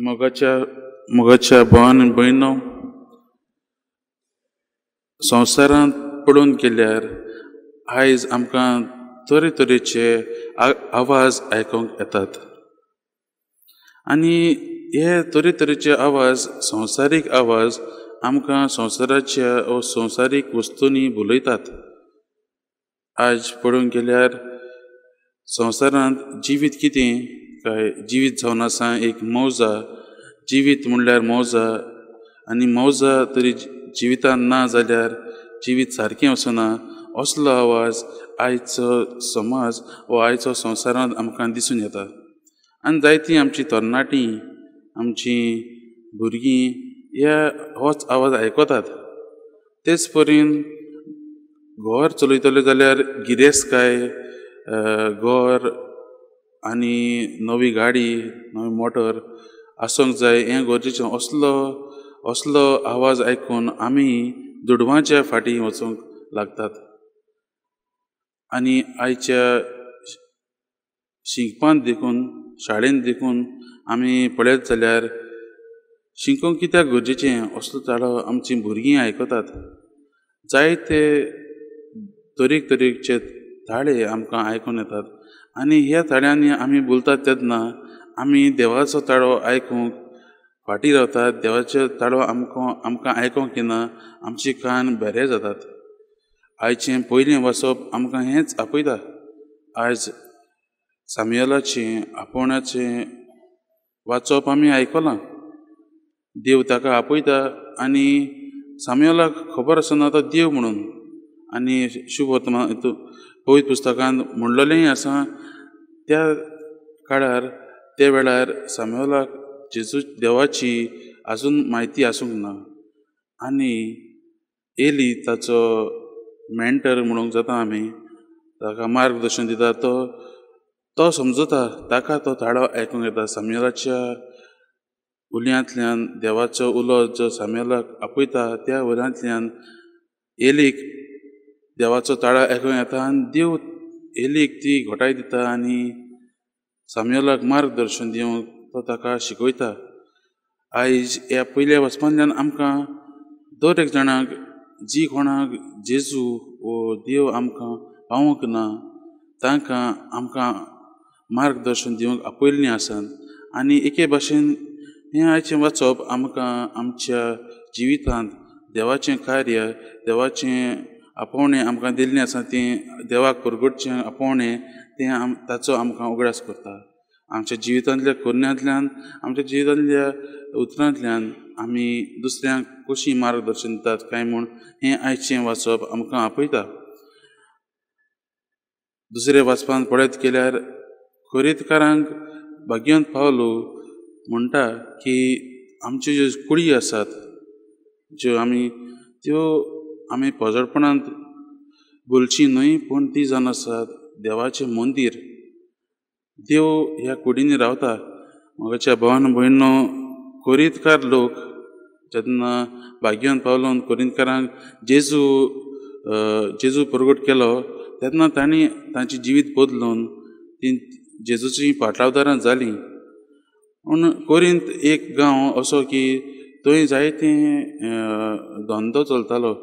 मोगाच्या भावान आनी भयणो, संवसारांत पडून गेल्यार आयज आमकां तरेतरेचे आवाज आयकूंक येतात आनी हे तरेतरेचे आवाज, संवसारीक आवाज आमकां संवसाराच्या वा संवसारीक वस्तूंनी भुलयतात. आयज पळोवंक गेल्यार संवसारांत जिवीत कितें काय जिवीत जावन आसा एक मौजा. जिवीत म्हणल्यार मौजा आनी मौजा तरी जिवितांत ना जाल्यार जिवीत सारकें वचना असलो आवाज आयचो समाज वा आयचो संवसारांत आमकां दिसून येता. आनी जायतीं आमची तरणाटीं, आमची भुरगीं ह्या होच आवाज आयकतात. तेच परीन घर चलयतले जाल्यार गिरेस्तकाय, घर आनी नवी गाडी, नवी मोटर आसूंक जाय हें गरजेचें. असलो असलो आवाज आयकून आमी दुडवांच्या फाटीं वचूंक लागतात. आनी आयच्या शिकपांत देखून, शाळेंत देखून आमी पळयत जाल्यार शिकूंक कित्याक गरजेचें असलो ताळो आमचीं भुरगीं आयकतात. जायते तरेक तरेकचे ताळे आमकां आयकून येतात आनी ह्या ताळ्यांनी आमी बोलतात तेन्ना आमी देवाचो ताळो आयकूंक फाटीं रावतात. देवाचो ताळो आमकां आयकूंक येना, आमचे कान भेरे जातात. आयचें पयलें वाचप आमकां हेंच आपयता. आयज सामुएलाचें आपोवण्याचें वाचप आमी आयकलां. देव ताका आपयता आनी सामुएलाक खबर आसना तो देव म्हणून. आनी शुभ वर्तमान पवित्र पुस्तकांत म्हणलेलेंय आसा, त्या काळार त्या वेळार सामुएलाक जेजू देवाची आजून म्हायती आसूंक ना आनी एली ताचो मेंटर म्हणूंक जाता आमी, ताका मार्गदर्शन दिता, तो तो समजता, ताका तो ताळो आयकूंक येता. सामुएलाच्या उलयांतल्यान देवाचो उलो जो सामुएलाक आपयता त्या उलयांतल्यान एलीक देवाचो ताळो आयकूंक येता आनी देव एलीक ती घोटाय दिता आनी सामुएलाक मार्गदर्शन दिवंक तो ताका शिकयता. आयज ह्या पयल्या वचपांतल्यान आमकां दर एक जाणाक जी कोणाक जेजू वो देव आमकां पावूंक ना तांकां आमकां मार्गदर्शन दिवंक आपयल्लीं आसात. आनी एके भाशेन हें आयचें वाचप आमकां आमच्या जिवितांत देवाचें कार्य, देवाचें आपोवणें आमकां दिल्लें आसा तें देवाक परगटचें आपोवणें तें ताचो आमकां उगडास करता. आमच्या जिवितांतल्या करण्यांतल्यान, आमच्या जिवितांतल्या उतरांतल्यान आमी दुसऱ्यांक कशीं मार्गदर्शन दितात काय म्हूण हें आयचें वाचप आमकां आपयता. दुसरें वाचपान पळयत गेल्यार कोरिंतकारांक भाग्यवंत पावलो म्हणटा की आमच्यो ज्यो कुडी आसात ज्यो आमी त्यो आमी पोजडपणांत बोलची न्हय, पूण ती जावन आसात देवाचें मंदीर. देव ह्या कुडींनी रावता. म्हज्या भावान भयणो, कोरिंतकार लोक जेन्ना भाग्यवंत पावलोन कोरिंतकारांक जेजू जेजू परगट केलो तेन्ना तांणी तांचें जिवीत बदलून ती जेजूची पाटलावदारां जालीं. पूण कोरिंत एक गांव असो की थंय जायते धंदो चलतालो.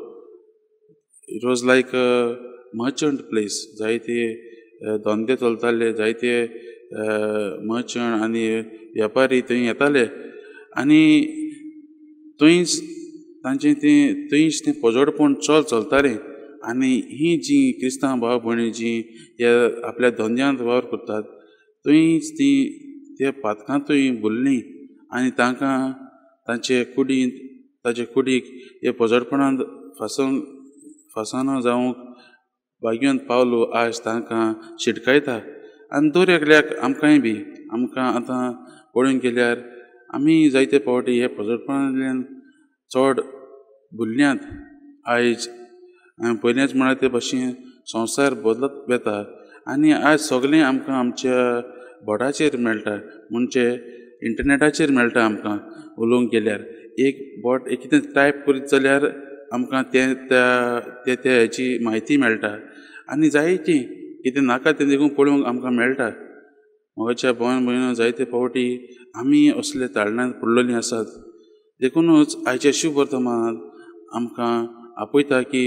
It was like a merchant place. जायते धंदे चलताले, जायते मर्चंट आनी वेपारी थंय येताले आनी थंयच तांचें तें थंयच तें पोजडपण चल चलतालें. आनी हीं जीं क्रिस्तांव भाव भयणी जीं ह्या आपल्या धंद्यांत वावर करतात थंयच तीं त्या पातकांतूय भुल्लीं आनी तांकां तांचे कुडींत ताचे कुडीक हे पोजडपणांत फासोवंक फासाना जावंक भाग्यवंत पावलो आज तांकां शिटकायता. आनी दर एकल्याक आमकांय बी आमकां आतां पळोवंक गेल्यार आमी जायते फावटी हे पोजडपणांतल्यान चड भुल्ल्यात. आयज हांवें पयलेंच म्हळ्यार ते भाशेन संवसार बदलत वता आनी आयज सगळें आमकां आमच्या बोटाचेर मेळटा, म्हणजे इंटरनेटाचेर मेळटा. आमकां उलोवंक गेल्यार एक बोट एक कितें टायप करीत जाल्यार आमकां तें त्या त्या हेची म्हायती मेळटा आनी जायती कितें नाका तें देखून पळोवंक आमकां मेळटा. म्हज्या भोवन भयणो जायते फावटी आमी असले ताळण्यांत पडलेलीं आसात. देखुनूच आयच्या शुभ वर्तमानांत आमकां आपयता की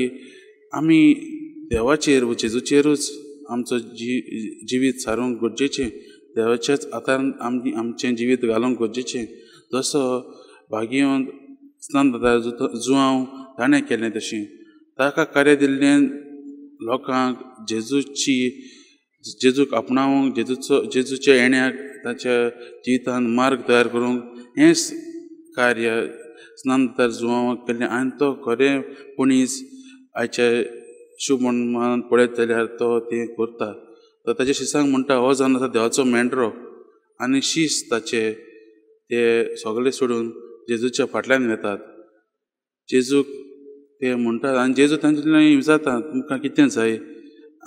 आमी देवाचेर व जेजूचेरूच आमचो जिवीत सारूंक गरजेचें, देवाच्याच हातान आमी आमचें जिवीत घालूंक गरजेचें. जसो भाग्यवंत स्नान जुवांव ताणें केलें तशें ताका कार्य दिल्ल्यान लोकांक जेजूक आपणावंक, जेजूच्या येण्याक ताच्या जिवितान मार्ग तयार करूंक हें कार्य स्नान जुवांवाक केल्लें. आनी तो खरें पणीस आयच्या शुभ म्हण पळयत जाल्यार तो तें करता. तो ताच्या शिसांक म्हणटा, हो जावन आसा देवाचो मेंढरो. आनी शीस ताचे ते सगळे सोडून जेजूच्या फाटल्यान वेतात. जेजूक ते म्हणटात आनी जेजू तांचे विचारता, तुमकां कितें जाय?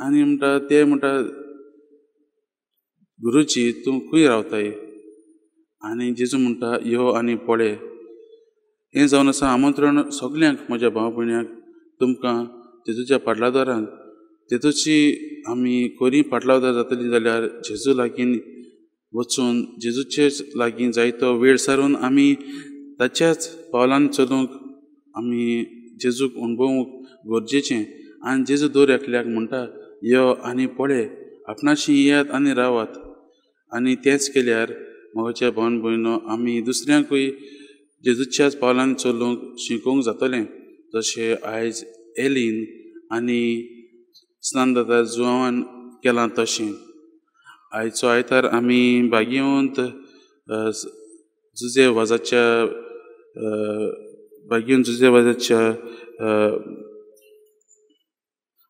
आनी म्हणटा ते म्हणटा, गुरुजी तूं खंय रावताय? आनी जेजू म्हणटा, यो आनी पळय. हें जावन आसा आमंत्रण सगल्यांक म्हज्या भाव भयण्यांक, तुमकां जेजूच्या पाटलादारान जेजूची आमी खरी पाटलादार जातली जाल्यार जेजू लागीं वचून जेजूचेच लागीं जायतो वेळ सारून आमी ताच्याच पावलान चलूंक आमी जेजूक अणभवूंक गरजेचें. आनी जेजू दर एकल्याक म्हणटा, यो आनी पळय, आपणाशी येयात आनी रावात. आनी तेंच केल्यार म्हज्या भावन भयणो आमी दुसऱ्यांकूय जेजूच्याच पावलान चलूंक शिकोवंक जातलें. जशें आयज एलीन आनी स्नानदाता जुवान केलां तशें. आयचो आयतार आमी भाग्यवंत जुजे वाजाच्या भाग्यवंत जुजे वाजाच्या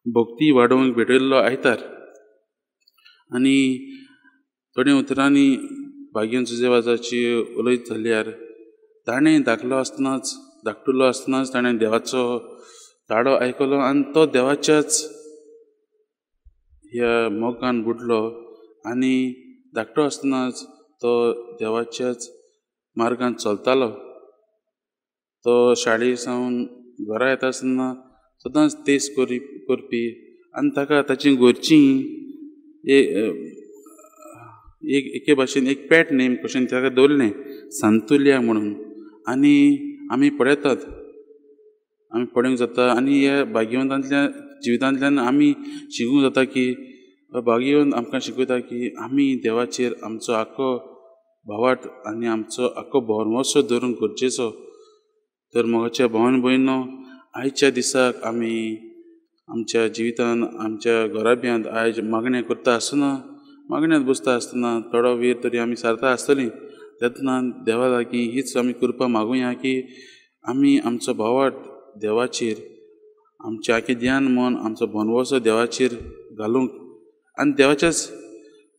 भक्ती वाडोवंक भेटयल्लो आयतार. आनी थोड्या उतरांनी भाग्यवंत जुजे वाजाची उलयत जाल्यार ताणें धाकलो आसतनाच धाकटुलो आसतनाच ताणें देवाचो ताळो आयकलो आनी तो देवाच्याच ह्या मोगान बुडलो. आनी धाकटो आसतनाच तो देवाच्याच मार्गान चलतालो. तो शाळे सावन घरा येता आसतना सदांच तेज करपी आनी ताका ताची घरचीं एके भाशेन एक पेट नेम कशें ताका दवरलें, सांतुल्या म्हणून. आनी आमी पळयतात, आमी पळोवंक जाता. आनी ह्या भाग्यवंतांतल्या जिवितांतल्यान आमी शिकूंक जाता की भाग्यवंत आमकां शिकयता की आमी देवाचेर आमचो आख्खो भावार्थ आनी आमचो आख्खो भरवंसो धरूंक गरजेचो. तर म्हज्या भावन भयणो आयच्या दिसाक आमी आमच्या जिवितान आमच्या घराब्यांत आयज मागणें करता आसतना, मागण्यांत बसता आसतना थोडो वेळ तरी आमी सारता आसतली तेन्ना देवा लागीं हीच आमी कृपा मागुया की आमी आमचो भावार्थ देवाचेर, आमचें आख्खें ध्यान मन आमचो बनवसो देवाचेर घालूंक आनी देवाच्याच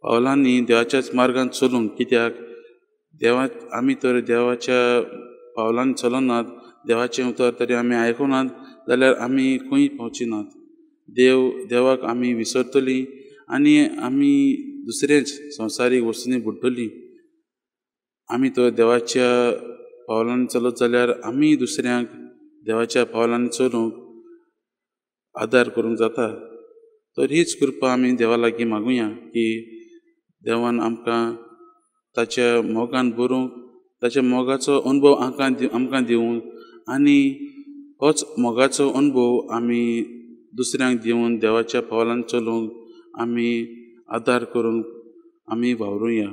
पावलांनी देवाच्याच मार्गान चलूंक. कित्याक देवा आमी तर देवाच्या पावलांनी चलनात, देवाचें उतर तरी आमी आयकुनात जाल्यार आमी खंय पावची नात. देवाक आमी विसरतली आनी आमी दुसरेच संवसारीक वस्तूंनी बुडटली. आमी तर देवाच्या पावलांनी चलत जाल्यार आमी दुसऱ्यांक देवाच्या पावलांनी चलूंक आदार करूंक जाता. तर हीच कृपा आमी देवा लागीं मागुया की देवान आमकां ताच्या मोगान बरोवंक, ताच्या मोगाचो अणभव आमकां दिवन आनी होच मोगाचो अणभव आमी दुसऱ्यांक दिवन देवाच्या पावलान चलूंक आमी आदार करूंक आमी वावरुया.